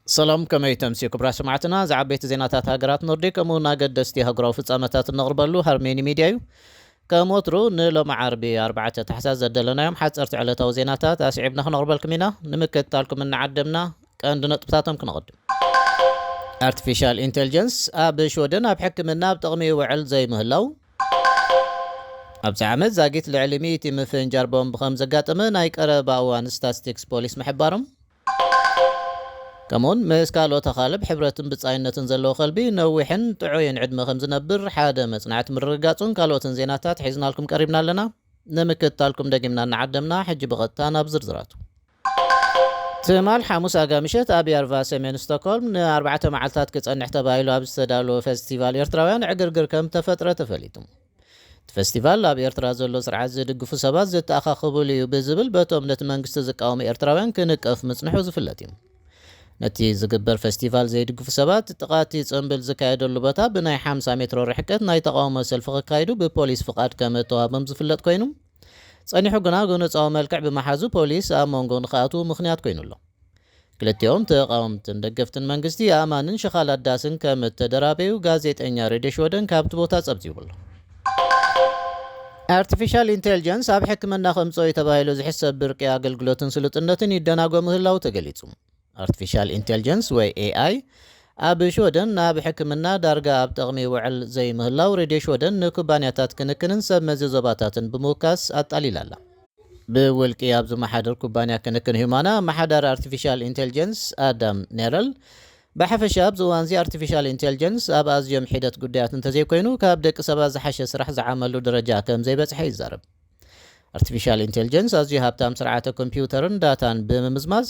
ሰላም፣ ከመይ ተምሲ ክቡራት ሰማዕትና? ዝዓበይቲ ዜናታት ሃገራት ኖርዲክ ከምኡ እውን ኣገደስቲ ኣህጉራዊ ፍጻመታት እነቕርበሉ ሃርሜኒ ሚድያ እዩ። ከም ወትሩ ንሎሚ ዓርቢ ኣርባዕተ ታሕሳስ ዘደለናዮም ሓጸርቲ ዕለታዊ ዜናታት ኣስዒብና ክነቕርበልኩም ኢና። ንምክትታልኩም እናዓደምና ቀንዲ ነጥብታቶም ክነቕድም። ኣርቲፊሻል ኢንቴሊጀንስ ኣብ ሽወደን ኣብ ሕክምና ኣብ ጥቕሚ ይውዕል ዘይምህላው፣ ኣብዚ ዓመት ዛጊት ልዕሊ ሚእቲ ምፍንጃር ቦምብ ከም ዘጋጠመ ናይ ቀረባ እዋን ስታትስቲክስ ፖሊስ ምሕባሮም፣ ከምኡውን ምስ ካልኦት ኣኻልብ ሕብረትን ብጻይነትን ዘለዎ ከልቢ ነዊሕን ጥዑይን ዕድመ ከም ዝነብር ሓደ መጽናዕቲ ምርግጋጹን ካልኦትን ዜናታት ሒዝናልኩም ቀሪብና ኣለና። ንምክትታልኩም ደጊምና እናዓደምና፣ ሕጂ ብቐጥታ ናብ ዝርዝራቱ። ትማል ሓሙስ ኣጋ ምሸት ኣብ ያርቫ ሰሜን ስቶክሆልም ንኣርባዕተ መዓልታት ክጸንሕ ተባሂሉ ኣብ ዝተዳለወ ፈስቲቫል ኤርትራውያን ዕግርግር ከም ተፈጥረ ተፈሊጡ። እቲ ፈስቲቫል ኣብ ኤርትራ ዘሎ ስርዓት ዝድግፉ ሰባት ዝተኣኻኸብሉ እዩ ብዝብል በቶም ነቲ መንግስቲ ዝቃወሙ ኤርትራውያን ክንቀፍ ምጽንሑ ዝፍለጥ እዩ። ነቲ ዝግበር ፈስቲቫል ዘይድግፉ ሰባት ጥቓቲ ጽምብል ዝካየደሉ ቦታ ብናይ ሓምሳ ሜትሮ ርሕቀት ናይ ተቃውሞ ሰልፊ ክካይዱ ብፖሊስ ፍቓድ ከም እተዋህቦም ዝፍለጥ ኮይኑ፣ ጸኒሑ ግና ጎነጻዊ መልክዕ ብመሓዙ ፖሊስ ኣብ መንጎ ንኽኣትዉ ምኽንያት ኮይኑ ኣሎ። ክልቲኦም ተቓወምትን ደገፍትን መንግስቲ ኣእማንን ሸኻላት ዳስን ከም እተደራበዩ ጋዜጠኛ ሬድዮ ሽወደን ካብቲ ቦታ ጸብጺቡ ኣሎ። ኣርቲፊሻል ኢንቴሊጀንስ ኣብ ሕክምና ከምጽኦ እዩ ተባሂሉ ዝሕሰብ ብርቂ ኣገልግሎትን ስሉጥነትን ይደናጎ ምህላው ተገሊጹ። ኣርቲፊሻል ኢንቴሊጀንስ ወይ ኤኣይ ኣብ ሽወደን ናብ ሕክምና ዳርጋ ኣብ ጥቕሚ ይውዕል ዘይምህላው ሬድዮ ሽወደን ንኩባንያታት ክንክንን ሰብ መዚ ዞባታትን ብምውካስ ኣጣሊላ ኣላ። ብውልቂ ኣብ ዝመሓደር ኩባንያ ክንክን ሂዩማና ኣመሓዳሪ ኣርቲፊሻል ኢንቴሊጀንስ ኣዳም ኔረል፣ ብሓፈሻ ኣብዚ እዋንዚ ኣርቲፊሻል ኢንቴሊጀንስ ኣብ ኣዝዮም ሒደት ጉዳያት እንተዘይኮይኑ ካብ ደቂ ሰባት ዝሓሸ ስራሕ ዝዓመሉ ደረጃ ከም ዘይበጽሐ ይዛረብ። ኣርቲፊሻል ኢንቴሊጀንስ ኣዝዩ ሃብታም ስርዓተ ኮምፒውተርን ዳታን ብምምዝማዝ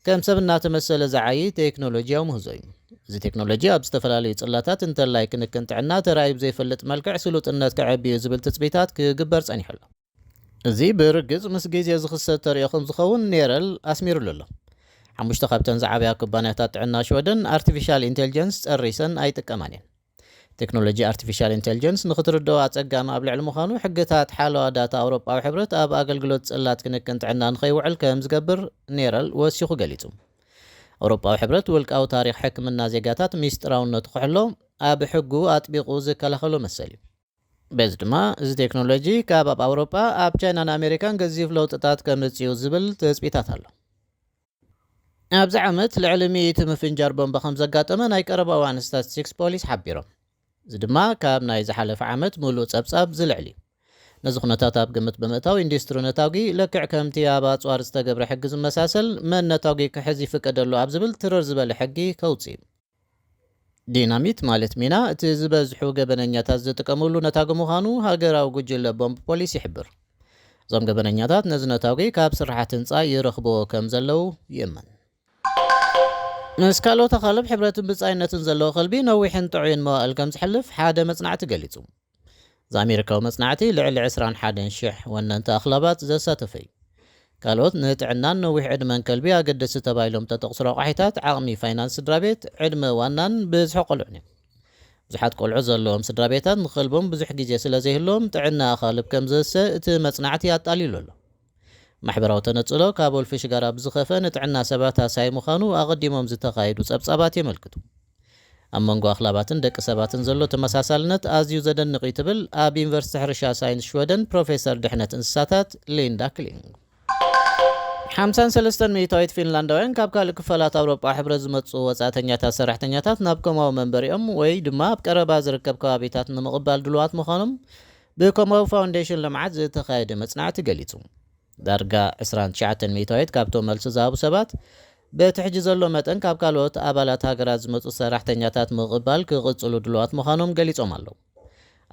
ከም ሰብ እናተመሰለ ዝዓዪ ቴክኖሎጂያዊ ምህዞ እዩ። እዚ ቴክኖሎጂ ኣብ ዝተፈላለዩ ጽላታት እንተላይ ክንክን ጥዕና ተራእዩ ብዘይፈልጥ መልክዕ ስሉጥነት ከዕቢ እዩ ዝብል ትጽቢታት ክግበር ጸኒሑ ኣሎ። እዚ ብርግጽ ምስ ግዜ ዝኽሰት ተርእዮ ከም ዝኸውን ኔረል ኣስሚሩሉ ኣሎ። ሓሙሽተ ካብተን ዝዓበያ ኩባንያታት ጥዕና ሽወደን ኣርቲፊሻል ኢንቴሊጀንስ ጸሪሰን ኣይጥቀማን እየን። ቴክኖሎጂ ኣርቲፊሻል ኢንቴሊጀንስ ንኽትርድኦ ኣጸጋሚ ኣብ ልዕሊ ምዃኑ፣ ሕግታት ሓለዋ ዳታ ኣውሮጳዊ ሕብረት ኣብ ኣገልግሎት ጽላት ክንክን ጥዕና ንኸይውዕል ከም ዝገብር ኔረል ወሲኹ ገሊጹ። ኣውሮጳዊ ሕብረት ውልቃዊ ታሪኽ ሕክምና ዜጋታት ሚስጥራውነቱ ክሕሎ ኣብ ሕጉ ኣጥቢቑ ዝከላኸሎ መሰል እዩ። በዚ ድማ እዚ ቴክኖሎጂ ካብ ኣብ ኣውሮጳ፣ ኣብ ቻይናን ኣሜሪካን ገዚፍ ለውጥታት ከምጽእ እዩ ዝብል ትጽቢታት ኣሎ። ኣብዚ ዓመት ልዕሊ ሚእቲ ምፍንጃር ቦምባ ከም ዘጋጠመ ናይ ቀረባ እዋን ስታትስቲክስ ፖሊስ ሓቢሮም። እዚ ድማ ካብ ናይ ዝሓለፈ ዓመት ምሉእ ጸብጻብ ዝልዕል እዩ። ነዚ ኩነታት ኣብ ግምት ብምእታው ኢንዱስትሪ ነታጒ ልክዕ ከምቲ ኣብ ኣጽዋር ዝተገብረ ሕጊ ዝመሳሰል መን ነታጒ ክሕዝ ይፍቀደሉ ኣብ ዝብል ትርር ዝበለ ሕጊ ከውጽእ እዩ። ዲናሚት ማለት ሚና እቲ ዝበዝሑ ገበነኛታት ዝጥቀምሉ ነታጒ ምዃኑ ሃገራዊ ጉጅለ ቦምብ ፖሊስ ይሕብር። እዞም ገበነኛታት ነዚ ነታጒ ካብ ስራሓት ህንጻ ይረኽብዎ ከም ዘለዉ ይእመን። ምስ ካልኦት ኣኻልብ ሕብረትን ብጻይነትን ዘለዎ ከልቢ ነዊሕን ጥዑይን መዋእል ከም ዝሕልፍ ሓደ መጽናዕቲ ገሊጹ። እዚ ኣሜሪካዊ መጽናዕቲ ልዕሊ ዕስራን ሓደን ሽሕ ወነንቲ ኣኽላባት ዘሳተፈ እዩ። ካልኦት ንጥዕናን ነዊሕ ዕድመን ከልቢ ኣገደስቲ ተባሂሎም ተጠቕሱ ረቋሒታት ዓቕሚ ፋይናንስ ስድራ ቤት፣ ዕድመ ዋናን ብዝሒ ቆልዑን እዮም። ብዙሓት ቆልዑ ዘለዎም ስድራ ቤታት ንኸልቦም ብዙሕ ግዜ ስለ ዘይህልዎም ጥዕና ኣኻልብ ከም ዘሰ እቲ መጽናዕቲ ኣጣሊሉ ኣሎ። ማሕበራዊ ተነጽሎ ካብ ወልፊ ሽጋራ ብዝኸፈ ንጥዕና ሰባት ኣሳይ ምዃኑ ኣቐዲሞም ዝተኻየዱ ጸብጻባት የመልክቱ። ኣብ መንጎ ኣኽላባትን ደቂ ሰባትን ዘሎ ተመሳሳልነት ኣዝዩ ዘደንቕ እዩ ትብል ኣብ ዩኒቨርሲቲ ሕርሻ ሳይንስ ሽወደን ፕሮፌሰር ድሕነት እንስሳታት ሊንዳ ክሊንግ። ሓምሳን ሰለስተን ሚእታዊት ፊንላንዳውያን ካብ ካልእ ክፋላት ኣውሮጳ ሕብረት ዝመጹ ወጻእተኛታት ሰራሕተኛታት ናብ ኮማዊ መንበሪኦም ወይ ድማ ኣብ ቀረባ ዝርከብ ከባቢታት ንምቕባል ድሉዋት ምዃኖም ብኮማዊ ፋውንዴሽን ልምዓት ዝተኻየደ መጽናዕቲ ገሊጹ። ዳርጋ ዕስራን ትሽዓተን ሚእታዊት ካብቶም መልሲ ዝሃቡ ሰባት በቲ ሕጂ ዘሎ መጠን ካብ ካልኦት ኣባላት ሃገራት ዝመጹ ሰራሕተኛታት ምቕባል ክቕጽሉ ድሉዋት ምዃኖም ገሊጾም ኣለዉ።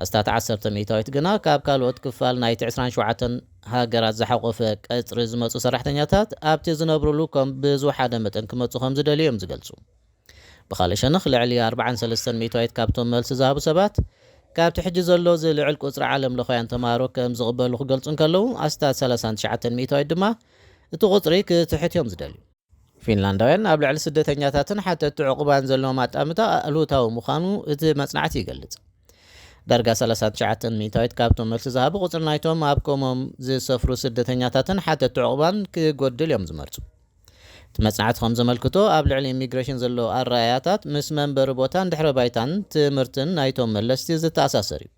ኣስታት ዓሰርተ ሚእታዊት ግና ካብ ካልኦት ክፋል ናይቲ ዕስራን ሸውዓተን ሃገራት ዝሓቖፈ ቀጽሪ ዝመጹ ሰራሕተኛታት ኣብቲ ዝነብሩሉ ከም ብዝወሓደ መጠን ክመጹ ከም ዝደልዩ እዮም ዝገልጹ። ብኻልእ ሸነኽ ልዕሊ ኣርባዓን ሰለስተን ሚእታዊት ካብቶም መልሲ ዝሃቡ ሰባት ካብቲ ሕጂ ዘሎ ዝልዕል ቁጽሪ ዓለም ለኻውያን ተማሃሮ ከም ዝቕበሉ ክገልጹ እንከለዉ፣ ኣስታት ሰላሳን ትሽዓተን ሚእታዊት ድማ እቲ ቁጽሪ ክትሕት እዮም ዝደልዩ። ፊንላንዳውያን ኣብ ልዕሊ ስደተኛታትን ሓተቲ ዕቑባን ዘለዎም ኣጣምታ ኣሉታዊ ምዃኑ እቲ መጽናዕቲ ይገልጽ። ዳርጋ ሰላሳን ትሽዓተን ሚእታዊት ካብቶም መልሲ ዝሃቡ ቁጽሪ ናይቶም ኣብ ኮሞም ዝሰፍሩ ስደተኛታትን ሓተቲ ዕቑባን ክጎድል እዮም ዝመርጹ። እቲ መጽናዕቲ ከም ዘመልክቶ፣ ኣብ ልዕሊ ኢሚግሬሽን ዘሎ ኣረኣእያታት ምስ መንበሪ ቦታን ድሕረ ባይታን ትምህርትን ናይቶም መለስቲ ዝተኣሳሰር እዩ።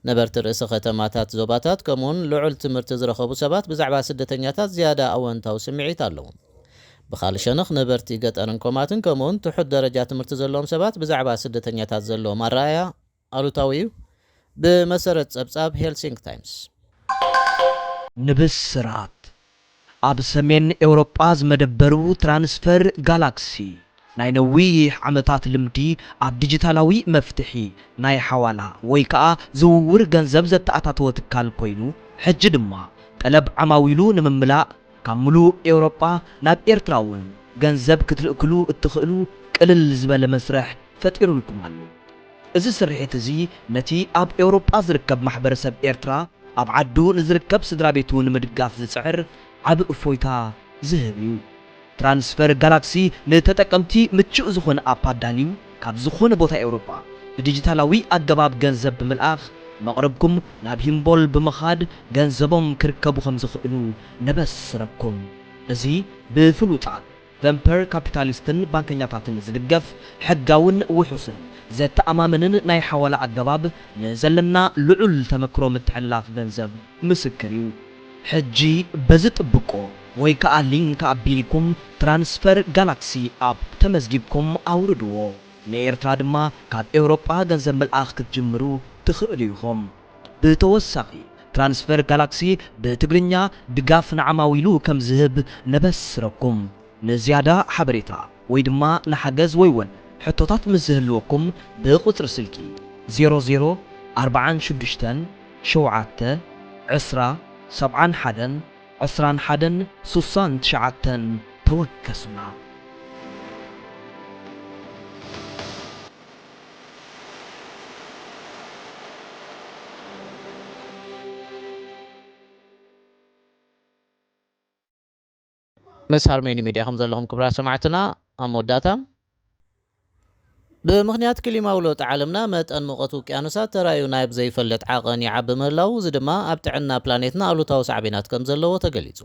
ነበርቲ ርእሲ ከተማታት ዞባታት ከምኡውን ልዑል ትምህርቲ ዝረኸቡ ሰባት ብዛዕባ ስደተኛታት ዝያዳ ኣወንታዊ ስምዒት ኣለዎም። ብኻልእ ሸነኽ፣ ነበርቲ ገጠርን ኮማትን ከምኡውን ትሑት ደረጃ ትምህርቲ ዘለዎም ሰባት ብዛዕባ ስደተኛታት ዘለዎም ኣረኣእያ ኣሉታዊ እዩ፣ ብመሰረት ጸብጻብ ሄልሲንክ ታይምስ። ንብስራት ኣብ ሰሜን ኤውሮጳ ዝመደበሩ ትራንስፈር ጋላክሲ ናይ ነዊሕ ዓመታት ልምዲ ኣብ ዲጂታላዊ መፍትሒ ናይ ሓዋላ ወይ ከኣ ዝውውር ገንዘብ ዘተኣታተወ ትካል ኮይኑ፣ ሕጂ ድማ ጠለብ ዓማዊሉ ንምምላእ ካብ ምሉእ ኤውሮጳ ናብ ኤርትራ እውን ገንዘብ ክትልእክሉ እትኽእሉ ቅልል ዝበለ መስርሕ ፈጢሩልኩም ኣሎ። እዚ ስርሒት እዚ ነቲ ኣብ ኤውሮጳ ዝርከብ ማሕበረሰብ ኤርትራ ኣብ ዓዱ ንዝርከብ ስድራ ቤቱ ንምድጋፍ ዝጽዕር ዓቢ እፎይታ ዝህብ እዩ። ትራንስፈር ጋላክሲ ንተጠቀምቲ ምቹእ ዝኾነ ኣፕ ኣዳልዩ ካብ ዝኾነ ቦታ ኤውሮጳ ብዲጂታላዊ ኣገባብ ገንዘብ ብምልኣኽ መቕርብኩም ናብ ሂምቦል ብምኻድ ገንዘቦም ክርከቡ ከም ዝኽእሉ ነበስረኩም። እዚ ብፍሉጣት ቨምፐር ካፒታሊስትን ባንከኛታትን ዝድገፍ ሕጋውን ውሑስን ዘተኣማምንን ናይ ሓዋላ ኣገባብ ንዘለና ልዑል ተመክሮ ምትሕልላፍ ገንዘብ ምስክር እዩ። ሕጂ በዚ ጥብቆ ወይ ከኣ ሊንክ ኣቢልኩም ትራንስፈር ጋላክሲ ኣፕ ተመዝጊብኩም ኣውርድዎ። ንኤርትራ ድማ ካብ ኤውሮጳ ገንዘብ ምልኣኽ ክትጅምሩ ትኽእሉ ኢኹም። ብተወሳኺ ትራንስፈር ጋላክሲ ብትግርኛ ድጋፍ ንዓማዊሉ ከም ዝህብ ነበስረኩም። ንዝያዳ ሓበሬታ ወይ ድማ ንሓገዝ ወይ እውን ሕቶታት ምስ ዝህልወኩም ብቁጽሪ ስልኪ ዜሮ ዜሮ ኣርባዓን ሽዱሽተን ሸውዓተ ዕስራ ሰብዓን ሓደን ዕስራን ሓደን ስሳን ትሽዓተን ተወከሱና። ምስ ሃርሞኒ ሚድያ ከም ዘለኹም ክቡራት ሰማዕትና ኣብ መወዳእታ ብምኽንያት ክሊማዊ ለውጢ ዓለምና መጠን ሙቐት ውቅያኖሳት ተራዩ ናይ ብዘይፈለጥ ዓቐን ይዓቢ ምህላው እዚ ድማ ኣብ ጥዕና ፕላኔትና ኣሉታዊ ሳዕቤናት ከም ዘለዎ ተገሊጹ።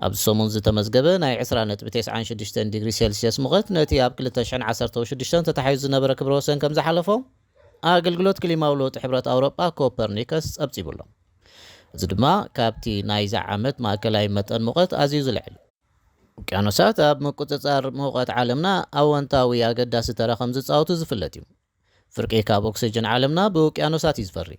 ኣብዚ ሰሙን ዝተመዝገበ ናይ ዕስራ ነጥቢ ተስዓን ሽዱሽተን ዲግሪ ሴልስየስ ሙቐት ነቲ ኣብ ክልተ ሽሕን ዓሰርተ ሽዱሽተን ተታሒዙ ዝነበረ ክብረ ወሰን ከም ዝሓለፎ ኣገልግሎት ክሊማዊ ለውጢ ሕብረት ኣውሮጳ ኮፐርኒከስ ጸብጺቡ ኣሎ። እዚ ድማ ካብቲ ናይዚ ዓመት ማእከላይ መጠን ሙቐት ኣዝዩ ዝልዕል እዩ። ውቅያኖሳት ኣብ ምቁጽጻር ሙቐት ዓለምና ኣወንታዊ ኣገዳሲ ተራ ከም ዝጻወቱ ዝፍለጥ እዩ። ፍርቂ ካብ ኦክሲጅን ዓለምና ብውቅያኖሳት እዩ ዝፈሪ።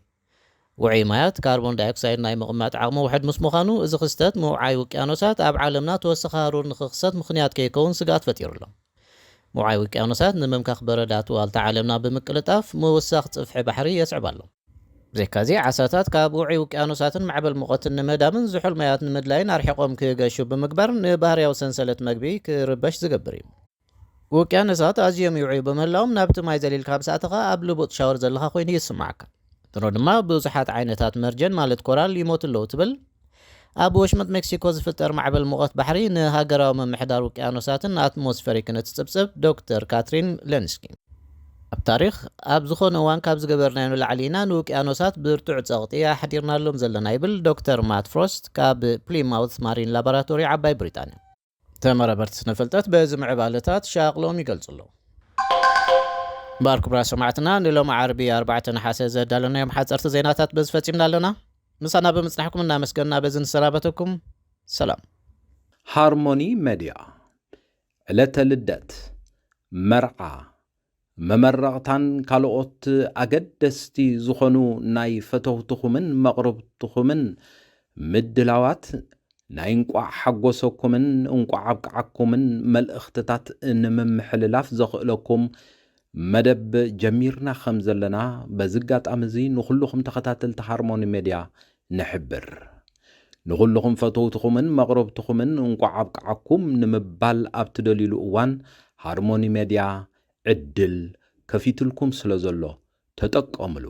ውዑይ ማያት ካርቦን ዳይኦክሳይድ ናይ ምቕማጥ ዓቕሙ ውሕድ ምስ ምዃኑ፣ እዚ ክስተት ምውዓይ ውቅያኖሳት ኣብ ዓለምና ተወሳኺ ሃሩር ንኽኽሰት ምኽንያት ከይከውን ስግኣት ፈጢሩ ኣሎ። ምውዓይ ውቅያኖሳት ንምምካኽ በረዳት ዋልታ ዓለምና ብምቅልጣፍ ምውሳኽ ጽፍሒ ባሕሪ የስዕብ ኣሎ። ብዘይካዚ ዓሳታት ካብ ውዑይ ውቅያኖሳትን ማዕበል ሙቐትን ንምህዳምን ዝሑል ማያት ንምድላይን ኣርሒቖም ክገሹ ብምግባር ንባህርያዊ ሰንሰለት መግቢ ክርበሽ ዝገብር እዩ። ውቅያኖሳት ኣዝዮም ይውዕዩ ብምህላዎም ናብቲ ማይ ዘሊልካ ምስ ኣተኻ ኣብ ልቡጥ ሻወር ዘለኻ ኮይኑ ይስምዓካ። ድሮ ድማ ብዙሓት ዓይነታት መርጀን ማለት ኮራል ይሞቱ ኣለዉ ትብል ኣብ ወሽመጥ ሜክሲኮ ዝፍጠር ማዕበል ሙቐት ባሕሪ ንሃገራዊ ምምሕዳር ውቅያኖሳትን ኣትሞስፈሪክን እትጽብጽብ ዶክተር ካትሪን ሌንስኪ። ኣብ ታሪኽ ኣብ ዝኾነ እዋን ካብ ዝገበርናዮ ንላዕሊ ኢና ንውቅያኖሳት ብርቱዕ ጸቕጢ ኣሕዲርናሎም ዘለና ይብል ዶክተር ማት ፍሮስት ካብ ፕሊማውት ማሪን ላቦራቶሪ ዓባይ ብሪጣንያ። ተመራመርቲ ስነ ፍልጠት በዚ ምዕባለታት ሻቕሎም ይገልጹ ኣለዉ። እምበኣር ክቡራት ሰማዕትና ንሎሚ ዓርቢ ኣርባዕተ ነሓሰ ዘዳለናዮም ሓጸርቲ ዜናታት በዚ ፈጺምና ኣለና። ምሳና ብምጽናሕኩም እናመስገንና በዚ ንሰናበተኩም። ሰላም። ሃርሞኒ መድያ፣ ዕለተ ልደት፣ መርዓ፣ መመረቕታን ካልኦት ኣገደስቲ ዝኾኑ ናይ ፈተውትኹምን መቕርብትኹምን ምድላዋት ናይ እንቋዕ ሓጎሰኩምን እንቋዕ ኣብቅዓኩምን መልእኽትታት ንምምሕልላፍ ዘኽእለኩም መደብ ጀሚርና ከም ዘለና በዚ ኣጋጣሚ እዚ ንኹልኹም ተኸታተልቲ ሃርሞኒ ሜድያ ንሕብር። ንኹልኹም ፈተውትኹምን መቕረብትኹምን እንቋዕ ኣብቅዓኩም ንምባል ኣብ ትደልዩሉ እዋን ሃርሞኒ ሜድያ ዕድል ከፊትልኩም ስለ ዘሎ ተጠቀምሉ።